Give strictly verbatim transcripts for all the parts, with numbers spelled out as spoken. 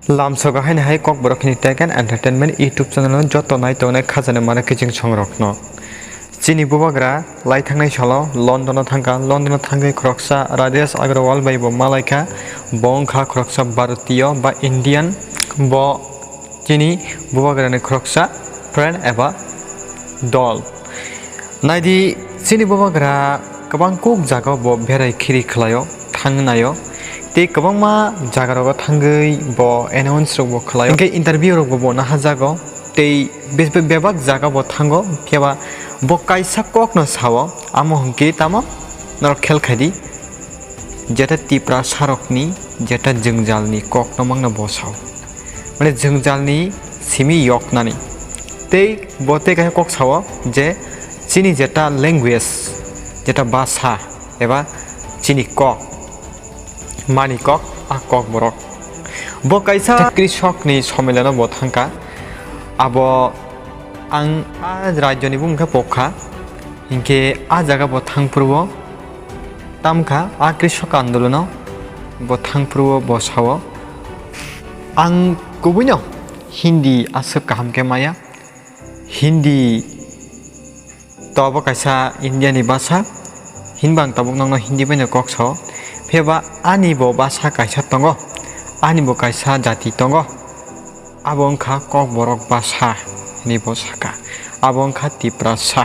Lamsogo haino hai Kokborok hini Tech and Entertainment YouTube channel o joto nai tongnai khajani mano kiching songrokno. Chini bubagra lai thangnai salo London o thangkha, London o thangwi khoroksa Rajesh Agrawal bai bo malaikha, bo wngkha khoroksa Bharatiyo ba Indian, bo chini bubagrani khoroksa friend eba dol. Naidi, chini bubagra kwbang kuk jaga bo berai khiri khlaio, thangnaio. Tei kwbangma jaga rogo thangwi bo announce rok bo khlaio. Hinkhe interview rok bo bo nahajago. Tei be-, be-, bebak jaga bo thango. Phiya ba bo kaisa kok no sao, amo hinkhe tamo norok khel khai di. Jeta Tiprasa rokni, jeta jwngjal ni kok no mangno bo sao. Mane jwngjal ni simi yoknani. Tei bo tei kaisa kok sao je chini jeta language, jeta basa eba chini kok, mani kok, a Kokborok. Bo kaisa krishok ni sommelon o bo thangkha. Abo ang a rajyo ni bumung khe pokha. Hinkhe a jaga bo thangphuru o tamkha, a krishok andolono bo thangphuru o bo sao. Ang kubuino Hindi aswk kaham khe maya. Hindi to abo kaisa India ni basa, hinba ang tabuk nokno Hindi bai no kok sao. Phiya ba ani bo basa kaisa tongo, ani bo kaisa jati tongo. Abo wngkha Kokborok basa hinwi bo sakha. Abo wngkha Tiprasa.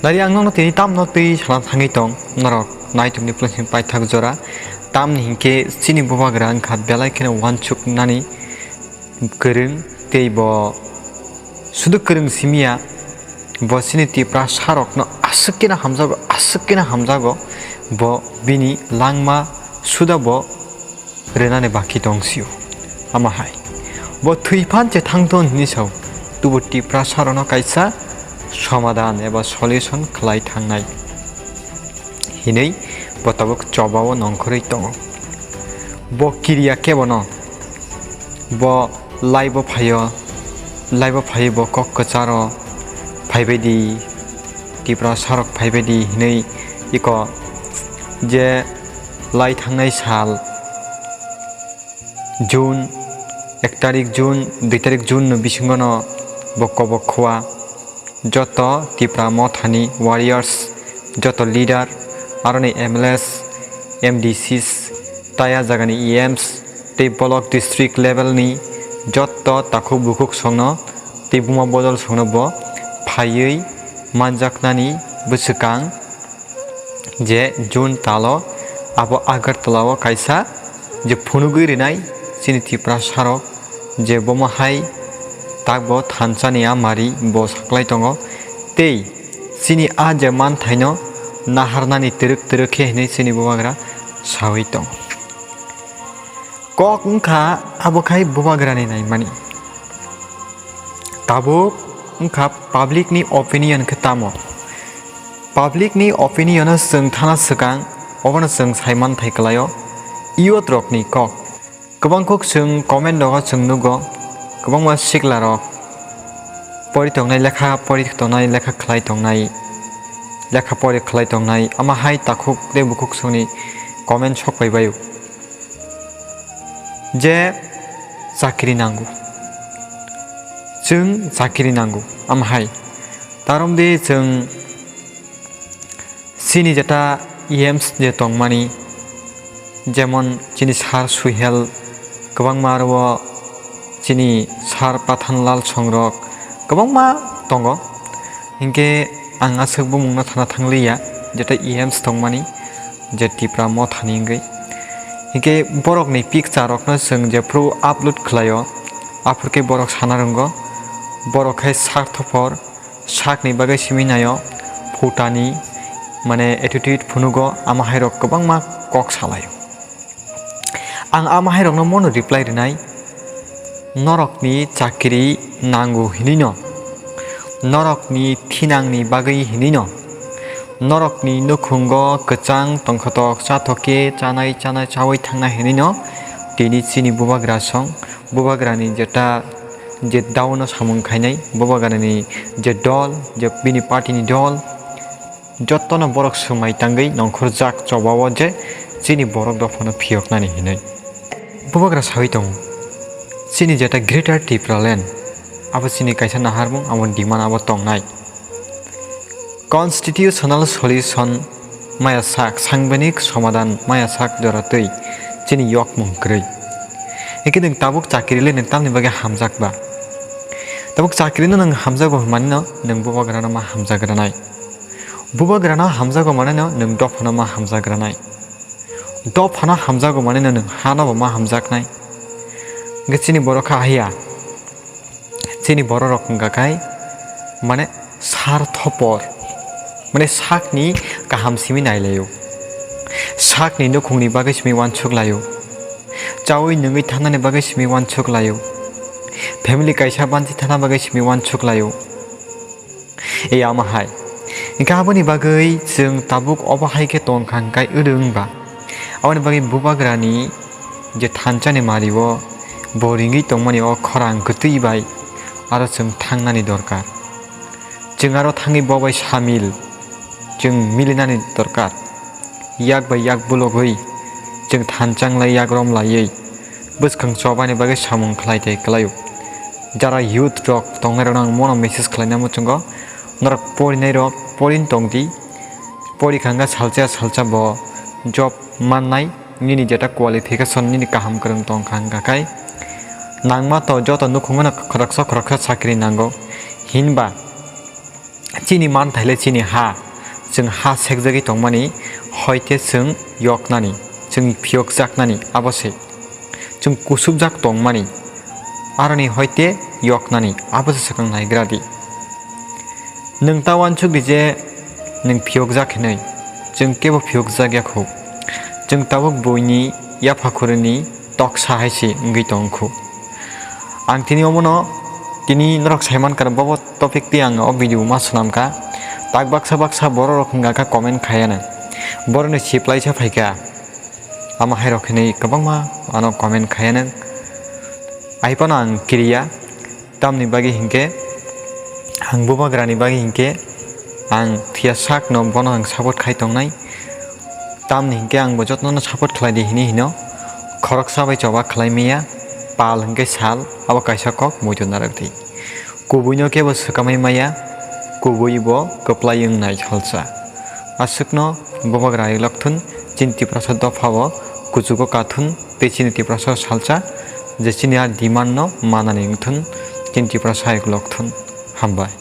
Nari ang nokno tini tamno twi sana thangwi tong, norok naitokni plasing paithak jora. Tamni hinkhe chini bubagra wngkha belai kheno uansuknani kwrwng tei bo sudu kwrwng simiya, bo chini Tiprasa rokno aswk keno hamjago, aswk keno hamjago, bo bini langma suda bo rwnani bakhi tong sio. Ama hai. Bo thwi phan che thang ton hinwi sao. Tubu Tiprasa rokno kaisa somadan eba solution khlai thangnai hinwi bo tabuk chobao nongkhorwi tongo. Bo kiriya kebono. Bo laibo phaio, laibo phaiwi bo kok kwcharo phaibai di, Tiprasa rok phaibai di hinwi iko je lai thangnai sal June, ek tarik June, dui tarik June no bisingo no bo kobok khua. Joto Tipra Mothani warriors, joto leader, aroni M L As, M D Cs, tei a jagani E Ms tei block district level ni joto takhuk bukhuk songno tei buma bodol songno bo phaiwi manjaknani bwswkang je June talo abo Agartala o kaisa je phunugwi rinai chini Tiprasa rok je bomo hai takbo thansa ni a mari bo saklai tongo tei chini a je manthaino naharnani twrwk twrwk khe hinwi chini bubagra sawi tongo. Kok wngkha abo khai bubagrani naimani. Tabuk wngkha public ni opinion khe tamo? Public ni opinion no chwng thana swkang obono chwng saiman thai kwlaio youth rokni kok. Kwbang kok chwng comment rogo chwng nugo, kwbangma sikla rok pori tongnai, lekha pori tongnai, lekha khlai tongnai, lekha pori khlai tongnai, ama hai takhuk tei bukhuk songni comment sok pai baio. Je chakri nango, chwng chakri nango, ama hai. Tarom de chwng chini jeta E Ms je tongmani, jemon chini sir Suhel, kwbangma aro chini sir Pathanlal songrok, kwbangma tongo. Hinkhe ang aswk bumungno thana thangliya, jeta E Ms tongmani, je Tipra Mothani wngwi. Hinkhe borokni picture rokno chwng jephru upload khlaio, aphurkhe borok sana rwngo, borok khai sarthophor, sakni bagwi simi naio, phutani, mane attitude phunugo, ama hairok kwbangma kok salaio. Ang ama hairokno mono reply rwnai, norokni chakri nango hinwino, norokni thinangni bagwi hinwino, norokni nukhungo kwchang tongkhotok chathokhe chanai chanai chaui thangnai hinwino tini chini bubagra song, bubagrani jeta je dauno samung khainai, bubagrani je dol, je bini party ni dol, Jotono borok swmai tangwi nongkhorjak chobao je chini borok dophano phiyoknani hinwi. Bubagra sawi tongo, chini jeta Greater Tipraland abo chini kaisa naharmung, abo demand abo tongnai. Constitutional solution maya sak, sangbanik somadan maya sak jora twi chini yokmung kwrwi. Eke nwng tabuk chakiri le nwng tamni bagwi hamjak ba? Tabuk chakiri no nwng hamjago hwnmani no nwng bubagrano ma hamjagranai. Bubagrano hamjago mane no nwng dophano ma hamjagranai. Dophano hamjago mane no nwng hano bo ma hamjaknai. Hwnkhe chini borok kha haya. Chini bororok wngkha khai, mane, sarthopor, mane, sakni kaham simi nailaio, sakni nukhungni bagwi simi uansuk laio, chaui nungwi thanani bagwi simi uansuk laio, family kaisa banchi thana bagwi simi uansuk laio. E ama hai. Hingkhe aboni bagwi chwng tabuk obo hai khe tong kha hingkai wdwng ba? Aboni bagwi bubagrani je thansa ni mari o bo ringwi tongmani o khorang kwtwi bai aro chwng thangnani dorkar. Chwng aro thangwi bo bai samil, chwng milinani dorkar. Yak bai yak bulogwi chwng thansa wnglai, yak rom laiwi bwskang chobani bagwi samung khlai tei kwlaio. Jara youth rok tongnai rokno ang mono message khlaina muchungo, norok porinai rok porin tongdi, pori kha hwnkhe salsa salsa bo job mannai, nini jeta qualification nini kaham kwrwng tong kha hwnkha khai nangma to joto nukhungno khoroksa khoroksa chakri nango, hinba chini manthai le chini ha, chwng ha sekjagwi tongmani, hoite chwng yoknani, chwng phiyokjaknani abo se. Chwng kusubjak tongmani, aroni hoite yoknani abo se swkang naigra di. Nwng ta uansuk di je nwng phiyokjak hinwi, chwng kebo phiyokjak ya kho. Chwng tabuk buini yapha khuruni toksa hai se wngwi tong kho. Ang tini omono tini norok sai mankha bobo topic twi ang o video ma swnam kha. Tak baksa baksa borok rok wngkha kha comment khaiya nang. Borok ni siplai sa phaikha. Ama hai rok hinwi kwbangma ano comment khaiya nang. Ai phano ang kiriya. Tamni bagwi hinkhe ang bubagrani bagwi hinkhe ang phiya sakno bono ang support khai tongnai. Tamni hinkhe ang bo jotono support khlai di hinwi hino. Khoroksa bai choba khlai maya, pal hinkhe sal, abo kaisa kok muitu narwk di. Kubuino kebo swkamwi maya, kubui bo kwplai wngnai salsa. Aswkno bubagra ayuk lokthun, chini Tiprasa dophao kuchugo kathun tei chini Tiprasa salsa je chini a demand no manani wngthun, chini Tiprasa ayuk lokthun. Hambai.